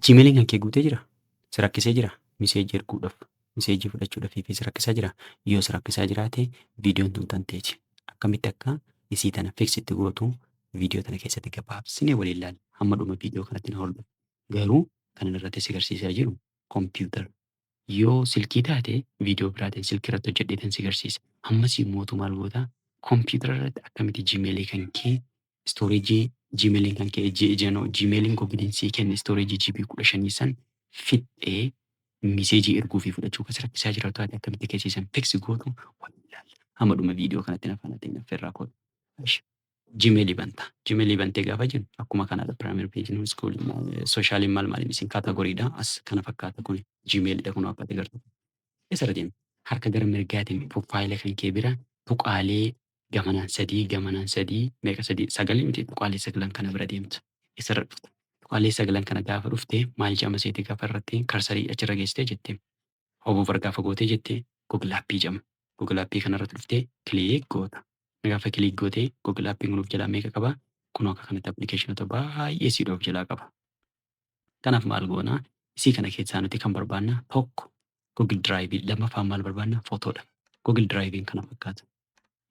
Gmailiin kan kee guutee jira? Si rakkisee jira? Message erguudhaaf, message fudhachuudhaaf fi si rakkisaa jira? Yoo si rakkisaa jiraate, viidiyoon tun tanteeti. Akkamitti akka isii tana fix itti gootu viidiyoo tana keessatti gabaabsinee waliin ilaalla. Hamma dhuma viidiyoo kanatti na hordofi. Garuu kan inni irratti si agarsiisaa jiru kompiitara. Yoo silkii taate, viidiyoo biraatiin silkii irratti hojjedheetan si agarsiisa. Ammas immoo maal goota? Kompiitara irratti akkamitti Gmailii kan kee storage Gmailiin kan kee Gmailiin Googleiin sii kenne storage GB 15 san fixxee message erguu fi fudhachuu kan si rakkisaa jira taate, akkamitti keessisan fix gootu waliin ilaalla. Hamma dhuma viidiyoo kanatti na faana ta'in affeerraa koota. Gmailii banta. Gmailii bantee gaafa jennu akkuma kanaadha. Primary pageiin schoolii, socialiin, maal maaliin isin categorydha. As kana fakkaata, kun Gmailidha, kun akka ati agartu. Eessarra deema? Harka gara mirgaatiin profile kan kee bira tuqaalee gamanaan sadii, gamanaan sadii, meeqa, sadii, sagalii miti, tuqaalee sagalan kana bira deemta. Eessarra dhufta? Tuqaalee sagalan kana gaafa dhufte maal jedhama seetii? Gaafa irratti cursorii achirra geessitee jette, hover gaafa gootee jette, Google App jedhama. Google App kanarratti dhuftee click goota. Gaafa click gootee, Google Appiin kun of jalaa meeqa qaba? Kun akka kanatti applicationoota baay'ee siidha of jalaa qaba. Kanaaf maal goonaa? Isii kana keessaa nuti kan barbaanna tokko Google Drive, lammaffaan maal barbaanna? Fotoodha. Google Drive kana fakkaata.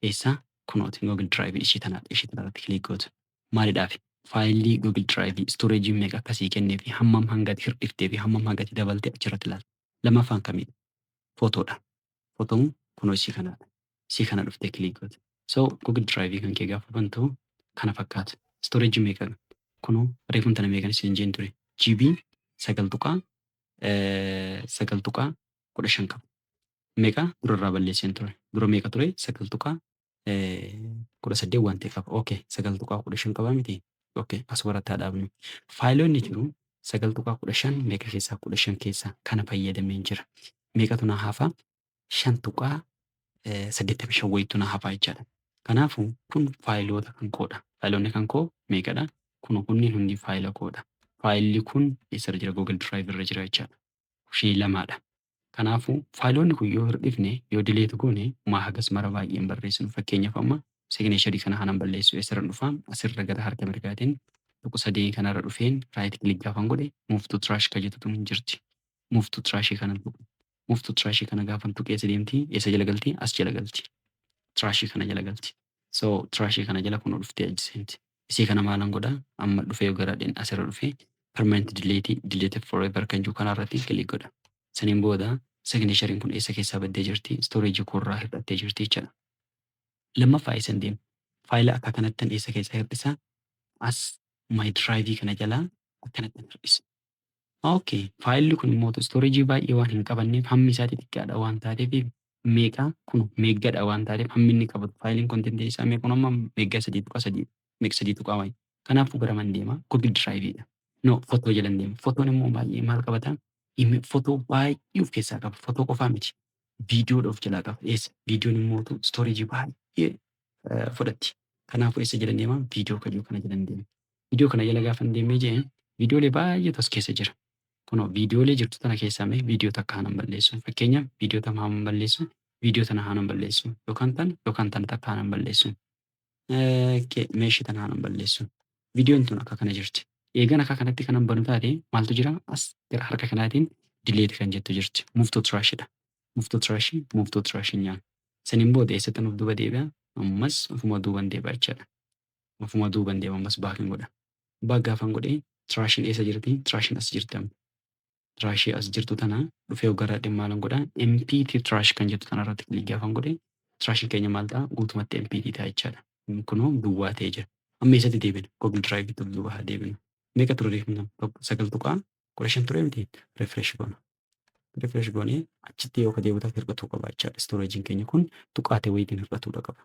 Eessaa? Kunooti, Google Drive ishii tanaadha. Ishii tanarratti click goota. Maalidhaaf? Faayilii Google Drive storage meeqa akkasii kennee fi hammam hangati hir'iftee fi hammam hangati dabaltee achirratti ilaala. Lammaffaan kamidha? Fotoodha. Fotoon kunoo ishii kanaadha. Ishii kana dhuftee click goota. So Google Drive kan kee gaafa bantu kana fakkaata. Storage meeqa? Kunoo reefuun tana meeqan isin jeen ture? GB 9.915 qaba. Meeqa durarraa balleesseen ture? Dura meeqa ture? 9.18 waan ta'e qaba. Okay, 9.15 qabaa miti? Okay, as biratti haa dhaabnu. Faayiloonni jiru 9.15 meeqa keessaa, 15 keessaa kana fayyadameen jira. Meeqatu na hafa? 5.85 wayiitu na hafa jechaadha. Kanaafuu kun faayiloota kan koodha. Faayiloonni kan koo meeqadha? Kun kunniin hundi faayila koodha. Faayilli kun eessarra jira? Google Drive irra jira jechaadha. Ishee lamaadha. Kanaafuu faayiloonni kun yoo hir'ifne, yoo delete goone, maa hagas mara baay'ee hin barreessinu. Fakkeenyaaf, amma signature kana kanan balleessu eessarra dhufaa? Asirra gara harka mirgaatiin tuqu sadii kanarra dhufeen right click gaafan godhe, move to trash ka jettutu hin jirti. Move to trash kana tuqu. Move to trash kana gaafan tuqe eessa deemti? Eessa jala galti? As jala galti. Trash kana jala galti. So trash kana jala kun dhuftee achi seenti. Isii kana maalan godhaa? Amma dhufee gara asirra dhufee permanent delete, delete forever kan jiru kanarratti click godha. Saniin booda signatureiin kun eessa keessaa baddee jirti? Storage koorraa hir'attee jirti jechaadha. Lammaffaa eessan deema? Faayila akka kanattan eessa keessaa hir'isaa? As my drive kana jalaa akkanattan hir'isa. Okay, faayilli kun immoo storage baay'ee waan hin qabanneef, hammi isaa xixiqqaadha waan taateef, meeqa kun meeggadha waan taateef, hammi inni qabatu faayiliin contentii isaa meeqa? Amma mega 3.3, meeqa, sadii tuqaa wayi. Kanaafuu gara man deema? Google Drive dha. No, fotoo jalan deema. Fotoon immoo baay'ee maal qabata? Fotoo baay'ee of keessaa qaba. Fotoo qofaa miti. Viidiyoodha of jalaa qaba. Eessa? Viidiyoon immoo storage baay'ee fudhatti. Kanaafuu eessa jalan deema? Viidiyoo kan jiru kana jalan deema. Viidiyoo kana jala gaafa deemee jee, viidiyoolee baay'eetu as keessa jira. Kunoo viidiyoolee jirtu tana keessaa mee viidiyoo takka haanan balleessu. Fakkeenyaaf, viidiyoo tana haanan balleessu, viidiyoo tana haanan balleessu, yookaan tana, yookaan tana takka haanan balleessu. Meeshii tana haanan balleessu. Viidiyoon tun akka kana jirti. Eegan akka kanatti kanan banu taate, maaltu jira? As gara harka kanaatiin delete kan jettu jirti. Move to trash dha. Move to trash, move to trash nyaan. Saniin booda eessatti nuuf duuba deebi'a? Ammas ofuma duuban deebi'a jechaadha. Ofuma duuban deema, ammas backin godha. Back gaafan godhee, trashiin eessa jirti? Trashiin as jirti amma. Trashii as jirtu tana dhufee gara maalan godhaa? Empty trash kan jettu tanarratti click gaafan godhee, trashiin keenya maal ta'a? Guutumatti empty ta'a jechaadha. Kunoo duwwaa ta'ee jira. Amma eessatti deebina? Google Drive duuba haa deebinu. Meeqa ture reefna? 9.15 ture miti? Refresh goona. Refresh goonee achitti yoo ka deebi'u taate hir'atuu qaba jechaadha. Storageiin keenya kun tuqaatee wayiitiin hir'atuudha qaba.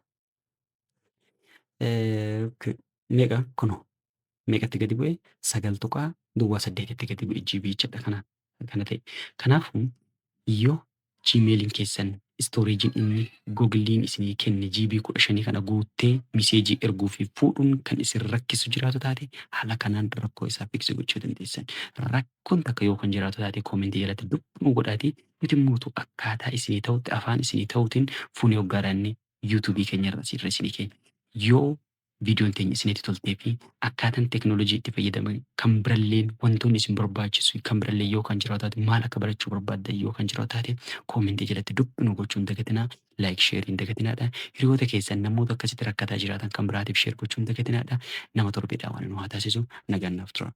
Meeqa kunoo? Meeqatti gadi bu'ee? 9.08tti gadi bu'e GB jechaadha kana kana ta'e. Kanaafuu yoo Gmailiin keessan storageiin inni Googleiin isinii kenne GB 15 kana guuttee message erguu fi fuudhuun kan isin rakkisu jiraatu taate, haala kanaan rakkoo isaa fix gochuu dandeessan. Rakkoon takka yoo kan jiraatu taate, comment jalatti dubbuu godhaatii, nuti immoo akkaataa isinii ta'utti, afaan isinii ta'uutiin fuunee hoggaadhaanne YouTubeii keenya irra isinii keenya. Yoo Viidiyoon teenya isinitti toltee fi akkaataan teekinooloojii itti fayyadaman kan birallee wantoonni isin barbaachisu kan birallee yoo kan jiraatu taate, maal akka barachuu barbaaddan yoo kan jiraatu taate, koomentii jalatti dubbinu gochuu hin dagatinaa. Like, share hin dagatinaadha. Hiriyoota keessan namoota akkasitti rakkataa jiraatan kan biraatiif share gochuu hin dagatinaadha. Nama torbeedhaa waan nu haa taasisu. Nagaan naaf tura.